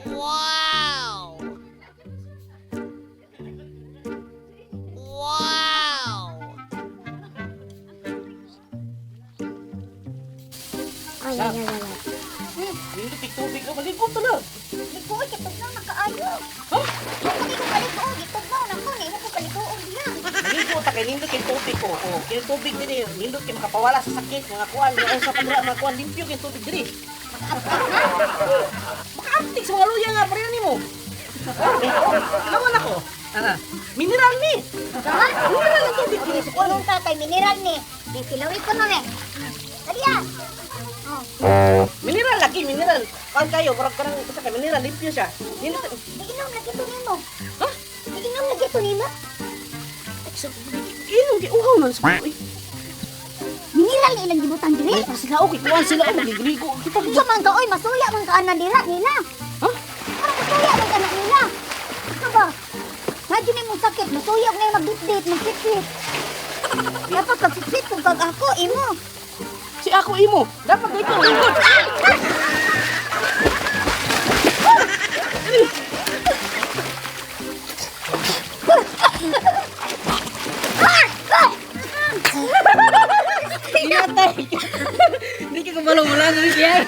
Wow! Wow! Ay, ay, ay, ay, ay. Nindot kay tubig. Oh, maligo to lang. Liguoy, kay tugnaw na kaayo. Ha? Kung ko paliguo, gitugnaw na ko, nimo ko paliguo diya. Maligo ta kay nindot kay tubig ko. Oh, kay tubig diri nindot kay makapawala sa sakit, mga kuan, mga sa padra, mga kuan limpyo kay tubig diri. Makaartik sa mga luya nga pareho nimo. Lawan ako. Ana, mineral ni. Ha? Mineral ang tubig diri sa kuan. Anong tatay, mineral ni. Di silawi ko na eh. Dali ah. Oh, Mineral lagi, mineral. Kuan kayo, murag kanang usa ka mineral limpyo siya. Nindot. di inom lagi to nimo. Ha? Di inom lagi to nimo. Sa inom kay uhaw man sa uy. Mineral ni ilang gibutan diri. Ay, pa sila okay, kuan sila oh, magligo. Kita Unsa man ka oy, masuya man ka ana dira nila. Ha? Para masuya man ka na nila. Ano ba? Nga dyan mo sakit, masuya og na magditdit, magsitsit. Dapat pagsitsit kung kag ako imo. Si ako imo. Dapat dito. Lingkod. Inatay. Hindi ka kabalo wala na siya.